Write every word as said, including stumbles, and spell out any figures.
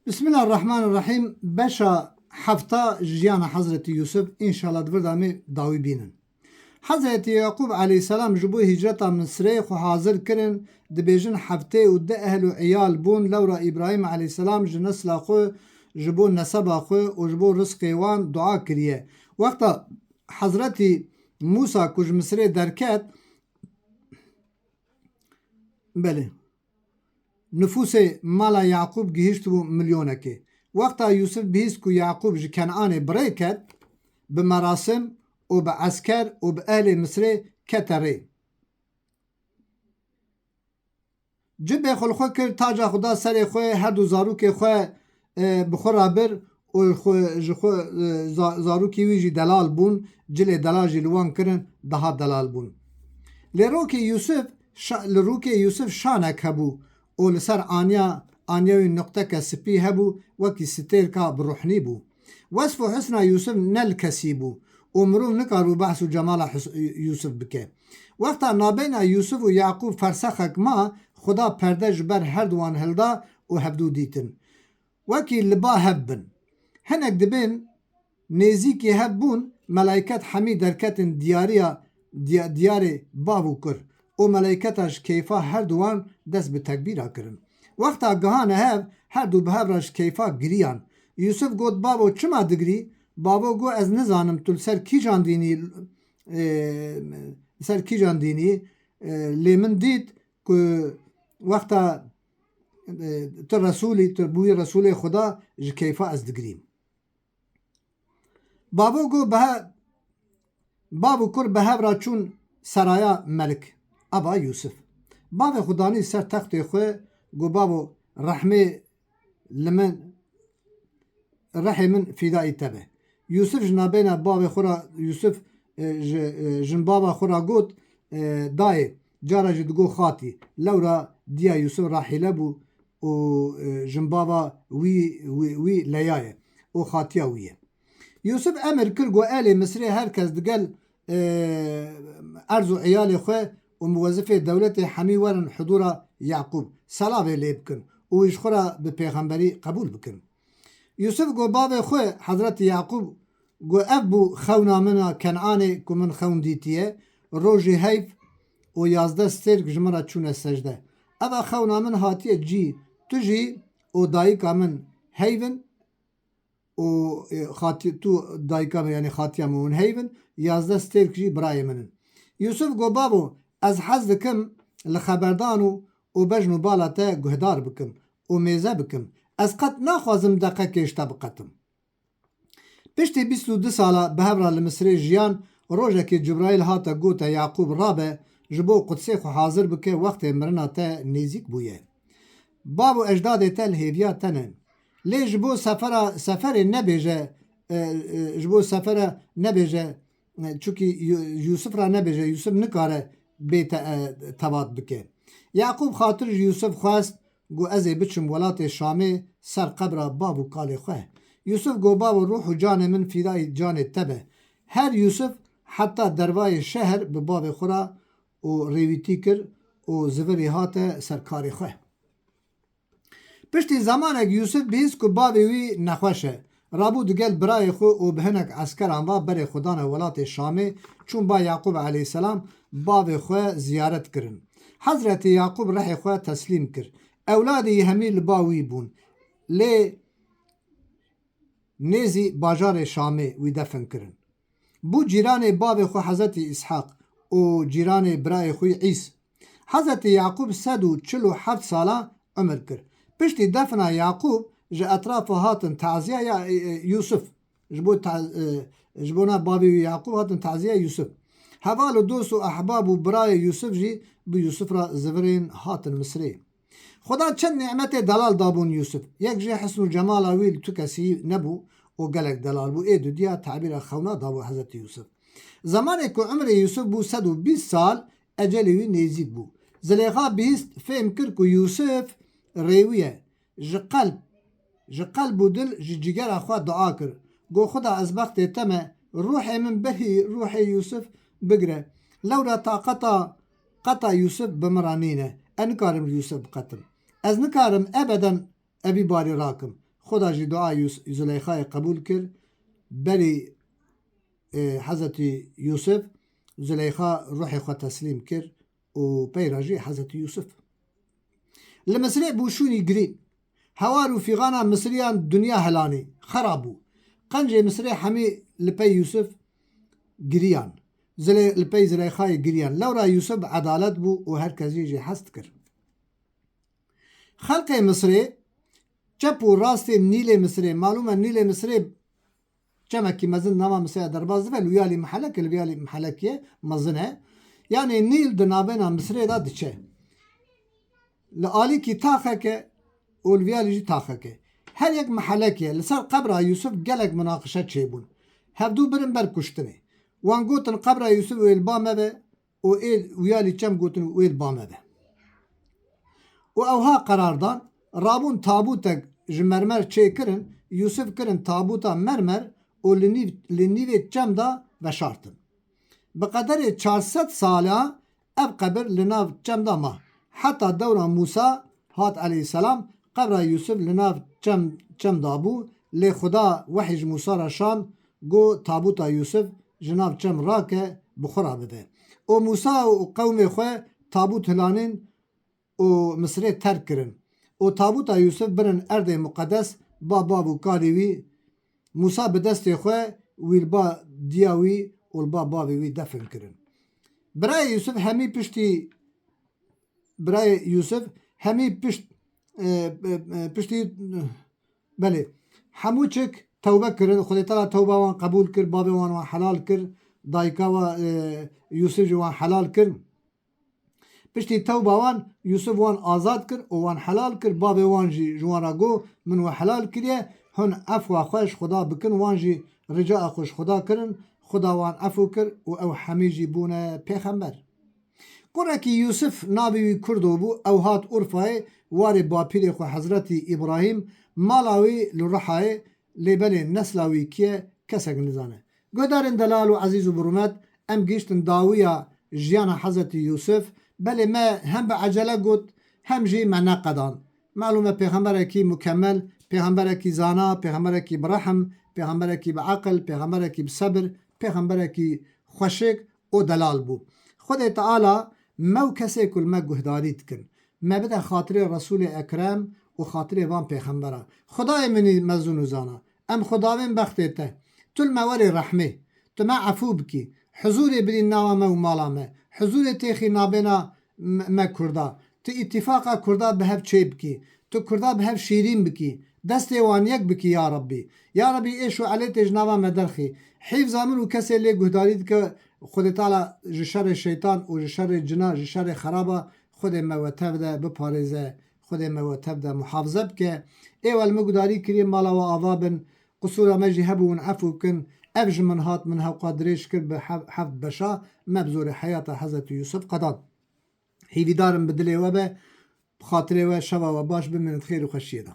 Bismillahirrahmanirrahîm. Beşa hefta jiyana Hezretî Yûsif, înşallah di vir de em ê dawî bînin. Hezretî Yaqûb eleyhîsselam ji bo hîcreta Misirê xwe hazir kirin, dibêjin heftê û du ehl û eyal bûn, lewra Îbrahîm eleyhîsselam ji nesla xwe, ji bo neseba xwe û ji bo rizqê wan dua kiriye. Wexta Hezretî Mûsa ku ji Misirê derket, belê, nifûsê mala Yaqûb gihîştibû milyonekê. Wexta Yûsif bihîst ku Yaqûb ji Kenanê bi rê ket, bi merasim û bi esker û bi ehlê Misirê kete rê. Cibê xwe li xwe kir, taca xwe da serê xwe, her du zarokê xwe, e, bi xwe re bir û xwe, ji xwe, e, za-, zarokê wî jî delal bûn, cilê delal jî li wan kirin, daha delal bûn. Lê rokê Yûsif, şa-, li rûkê Yûsif şanek hebû û li ser aniya, aniya wî nuqteke spî hebû, wekî stêrka bi ruhnî bû. Wesf û hisna Yûsif ne li kesî bû û mirov nikaribû behs û cemala Hus-, Yûsif bike. Wexta nabeyna Yûsif û Yaqûb fersexek ma, Xuda perde ji ber her duwan hilda û hevdû dîtin. Wekî li ba hev bin. Hinek dibên nêzîkî hev bûn, melayket hemî derketin diyariya, diya-, diyarê bav û kur û melayketa ji keyfa her duwan dest bi tekbîra kirin. Wexta gihane hev, her du bi hev re ji keyfa giriyan. Yûsif got, "Bavo, çima digirî?" Bavo got, "Ez nizanim tu li ser kîjan dînî, e, li ser kîjan dînî, e, lê min dît ku wexta, e, tu Resûlî, tu bûyî Resûlê Xuda, ji keyfa ez digirîm." Bavo got, "Behe-, bav û kur bi hev re çûn seraya melik, eva Yûsif." Bavê xwe danî ser textê xwe, got, "Bavo, rehmê li min, rehê min fîdayî te be." Yûsif ji nabeyna bavê xwe re, Yûsif, e, ji, e, jinbava xwe re got, e, "Dayê", cara jî digot "Xatî". Lewra diya Yûsif Rahîle bû û, e, jinbava wî, wî, wî Leya ye û xatiya wî ye. Yûsif emir kir, got, "Ehlê Misirê her kes digel, e, erz û eyalê xwe û muwezifê dewletê hemî werin hidûra Yaqûb, selavê lê bikin û wî ji xwe re bi pêxemberî qebûl bikin." Yûsif got, "Bavê xwe, Hezretî Yaqûb, got, ev bû xewna min a Kenanê ku min xewn dîtiye, rojî heyv û yazdeh stêrk ji min re çûne secde. Eva xewna min hatiye cî, tu jî û dayika min heyv in û, e, xati-, tu dayika min, yanî xatiya min hûn heyv in, yazdeh stêrk jî birayê min in." Yûsif got, "Bavo, ez hez dikim li xeberdan û, û bejn û bala te guhdar bikim û mêze bikim. Ez qet naxwazim deqekê ji te biqetim." Piştî bîst û du sala bi hev re li Misirê jiyan, rojekê Cibraîl hate gote Yaqûb, "Rabe, ji bo Qudsê xwe hazir bike, wextê mirina te nêzîk bûye. Bav û ecdadê te li hêviya te ne. Lê ji bo sefera, seferê nebêje, e, e, ji bo sefere nebêje, e, çunkî Yu-, Yûsif re nebêje, Yûsif nikare bête, e, tevat bike." Yaqûb xatir ji Yûsif xwest, got, "Ez ê biçim welatê Şamê ser qebra bav û kalê xwe." Yûsif got, "Bavo, ruh û canê min fîdayî canê te be." Her Yûsif heta dervayê şehr bi bavê xwe re û rêwîtî kir û zivirî hate ser karê xwe. Piştî zemanek Yûsif bihîst ku bavê wî nexweş e. Rabû digel birayê xwe û bi hinek eskeran va berê xwe dane welatê Şamê, çûn ba Yaqûb eleyhîsselam bavê xwe ziyaret kirin. Hezretî Yaqûb rehê xwe teslîm kir. Ewladê yî hemî li ba wî bûn. Lê nêzî bajarê Şamê wî defin kirin. Bû cîranê bavê xwe Hezretî Îshaq û cîranê birayê xwe Îs. Hezretî Yaqûb sed û çil û heft sala umir kir. Piştî defna Yaqûb ji etrafa hatin taziya ya, e, e, Yûsif. Ji bo ta-, e, ji bona bavê wî Yaqûb hatin taziya Yûsif. Heval û dost û ehbab û birayê Yûsif jî bi Yûsif re zivirên hatin Misirê. Xuda çend nîmetê delal dabûn Yûsif. Yek jê hisn û cemala wî li tu kesî nebû û gelek delal bû. Ê dudiya tabîra xewna dabû Hezretî Yûsif. Zemanê ku umrê Yûsif bû sed û bîst sal, ecelê wî nêzîk bû. Zilêxa bihîst, fêm kir ku Yûsif rêwî ye. Ji qelb, ji qelb û dil, ji cigera xwe dua kir. Got, "Xuda, ez bextê te me, ruhê min berî ruhê Yûsif bigire. Lewra taqeta qeta Yûsif bi min re nîne. Ez nikarim ji Yûsif biqetim. Ez nikarim ebeden evî barî rakim. Xweda jî dua Yus-, Zuleyxayê qebûl kir. Berî, e, Hezretî Yûsif, Zuleyxa ruhê xwe teslîm kir û peyra jî Hezretî Yûsif. Li Misrê bû şûnî girîn. Hewar û fîxana Misriyan dinya helanî, xera bû. Qencê Misrê hemî li pey Yûsif giriyan. Zilê-, li pey Zileyxayê giriyan. Lewra Yûsif bi edalet bû û her kesî jî hez dikir. Xelkê Misrê çep û rastê Nîlê Misrê, malûm e Nîlê Misrê çemekî mezin nava Misrê derbas dibe, li wiyalî mihelek e, li wiyalî mihelekê mezin e. Yanî Nîl di navbêna Misrê de diçe. Li alîkî taxek e û li viyalî jî taxek e. Her yek mihelek e. Li ser qebra Yûsif gelek minaqişe çêbûn. Hevdû birin ber kuştinê. Wan gotin qebra Yûsif wê li ba me be û ê wiyalî çem gotin wê li ba me be. Û ewha qerar dan, rabûn tabûtek ji mermer çêkirin, Yûsif kirin tabûta mermer û li nîv-, li nîvê çem de veşartin. Bi qederê çar sed sala ev qebir li nav çem de ma. Heta dewra Mûsa hat eleyhîselam, qebra Yûsif li nav çem, çem de bû, lê Xuda wehî ji Mûsa re şand, got, tabûta Yûsif ji nav çem rake, bi xwe re bide. Û Mûsa û qewmê xwe tabût hilanîn û Misirê terk kirin. Û tabûta Yûsif birin erdê muqedes, ba bav û kalê wî, Mûsa bi destê xwe wî li ba diya wî û li ba bavê wî defin kirin. Birayê Yûsif hemî piştî, birayê Yûsif hemî pişt, e, e, e, piştî, belê, hemû çik tewbe kirin, Xwedê Teala tewba wan qebûl kir, bavê wan wan helal kir, dayika wa, e, Yûsif jî wan helal kir. Piştî tewba wan, Yûsif wan azad kir û wan helal kir. Bavê wan jî ji wan re got, min we helal kiriye, hûn efwa xwe ji Xuda bikin. Wan jî rica xwe ji Xuda kirin, Xuda wan efû kir û ew hemî jî bûne pêxember. Kurekî Yûsif navê wî Kurdo bû, ew hat Urfayê, warê bapîrê xwe Hezretî Îbrahîm, mala wî li Ruhayê, lê belê nesla wî kî ye, kesek nizane. Guhdarên delal û ezîz û bi rûmet, em gihîştin dawiya jiyana Hezretî Yûsif. Belê me hem bi ecele got, hem jî me neqedan. Malûm e pêxemberekî mukemel, pêxemberekî zana, pêxemberekî bi rehm, pêxemberekî bi eqil, pêxemberekî bi sebir, pêxemberekî xweşik û delal bû. Xwedê Teala me û kesê ku li me guhdarî dikin, me bide xatirê Resûlê Ekrem û xatirê van pêxembera. Xwedayê min î mezin û zana, em xwe davên bextê te. Tu li me werê rehmê. Tu me efû bikî. Huzûrê bidî nava me û mala me. Huzûrê têxî nabêna me, me Kurda. Tu îtîfaqa Kurda bi hev çê bikî. Tu Kurda bi hev şîrîn bikî. Destê wan yek bikî ya Rebbî. Ya Rebbî ê şuelê tê ji nava me derxî. Hîfza min û kesê lê guhdarî dike, Xwedê Teala ji şerê şeytan û ji şerê cina, ji şerê xeraba, Xwedê me we tev de biparêze, Xwedê me we tev de muhafize bike. Ê we li min gudarî kiriye, mala we ava bin, qisûra me jî hebû, hûn efû kin. Ev ji min hat, min hewqa dirêj kir bi hev-, heft beşa, me bi zorê heyata Hezretî Yûsif qedan. Hîvîdar im bi dilê we be, bi xatirê we şeva we baş bimînin di xêr û xweşiyê de.